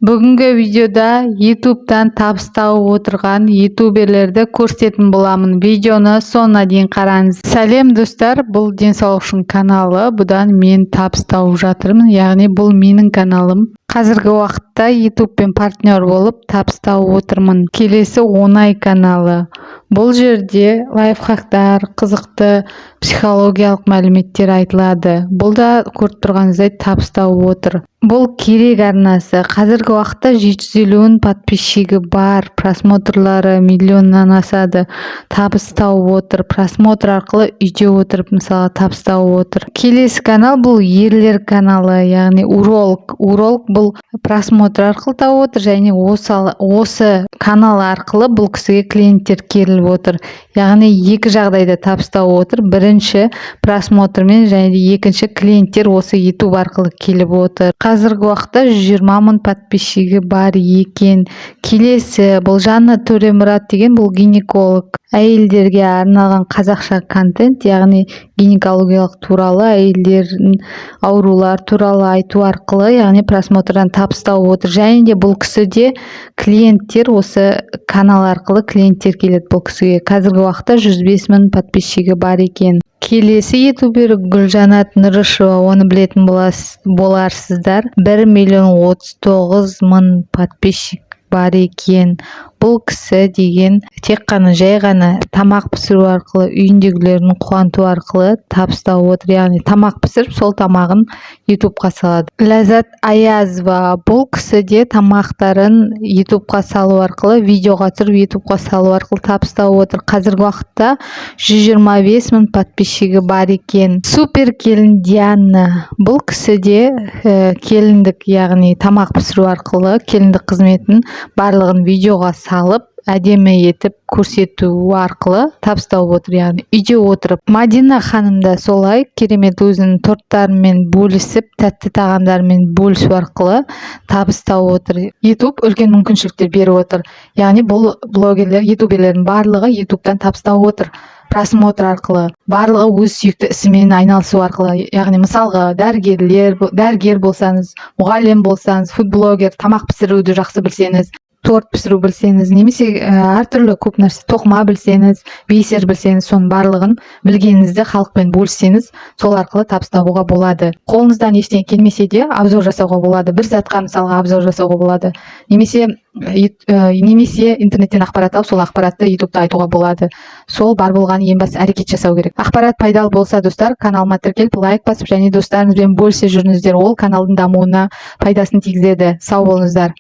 Бүгінгі видеода Ютубтан табыс тауып отырған ютуберлерді көрсететін боламын. Видеоны соңына дейін қараңыз. Сәлем, достар! Бұл Денсаулық үшін каналы. Бұдан мен табыс тауып жатырмын, яғни бұл менің каналым. Қазіргі уақытта Ютубпен партнер болып, табыс тауып отырмын. Келесі Оңай каналы. Бұл жерде лайфхактар, қызықты психологиялық мәліметтер айтылады. Бұл да, көріп тұрғаныңыздай, табыс тауып отыр. Бұл Керек арнасы. Қазіргі уақытта 750 мың подписчигі бар, просмотрлары миллионнан асады. Табыс тауып отыр просмотр арқылы, үйде отырып, мысалы, табыс тауып отыр. Келесі канал бұл ерлер каналы, яғни уролог. Уролог бұл просмотр арқылы тауып отыр және осы канал арқылы бұл кісіге клиенттер келіп отыр. Яғни екі жағдайда табыс тауып отыр: бірінші, просмотрмен және де екінші, клиенттер осы YouTube арқылы келіп отыр. Қазіргі уақытта 120 мың подписчигі бар екен. Келесі бұл Жанна Төремұрат деген, бұл гинеколог. Әйелдерге арналған қазақша контент, яғни гинекологиялық туралы, әйелдердің аурулары туралы айту арқылы, яғни просмотрдан табыс тауып отыр. Және де бұл кісіде клиенттер, осы канал арқылы клиенттер келеді бұл кісіге. Қазіргі уақытта 105 мың подписчигі бар екен. Келесі ютубер Гүлжанат Нұрышева, оны білетін боларсыздар. 1 039 000 подписчик бар екен. Бұл кісі деген тек қана жай ғана тамақ пісіру арқылы, үйіндегілерін қуанту арқылы табыс тауып отыр. Яғни тамақ пісіріп, сол тамағын Ютубқа салады. Ләззат Аязова. Бұл кісі де тамақтарын Ютубқа салу арқылы, видеоға түсіріп, Ютубқа салу арқылы табыс тауып отыр. Қазіргі уақытта 125 мың подписчигі бар екен. Супер келін Диана. Бұл кісі де келіндік, яғни тамақ пісіру арқылы, келіндік қызметін барлығын видеоға салып, әдемі етіп көрсету арқылы табыс тауып отыр, яғни үйде отырып. Мадина ханым да солай керемет өзінің торттарымен бөлісіп, тәтті тағамдарымен бөлісу арқылы табыс тауып отыр. Ютуб үлкен мүмкіншіліктер беріп отыр, яғни бұл блогерлер, ютуберлердің барлығы Ютубтан табыс тауып отыр просмотр арқылы, барлығы өз сүйікті ісімен айналысу арқылы. Яғни, мысалға, дәрігерлер, дәрігер болсаңыз, мұғалім болсаңыз, фудблогер, тамақ пісіруді жақсы білсеңіз, торт пісіру білсеңіз немесе әртүрлі көп нәрсе, тоқыма білсеңіз, бисер білсеңіз, соның барлығын білгеніңізді халықпен бөліссеңіз, сол арқылы табыс табуға болады. Қолыңыздан ештеңе келмесе де, обзор жасауға болады. Бір затқа, мысалға, обзор жасауға болады немесе интернеттен ақпарат алып, сол ақпаратты Ютубта айтуға болады. Сол бар болғаны, ең бастысы, әрекет жасау керек. Ақпарат пайдалы болса, достар, каналыма тіркеліп, лайк басып және достарыңызбен бөлісе жүріңіздер. Ол каналдың дамуына пайдасын тигізеді. Сау болыңыздар!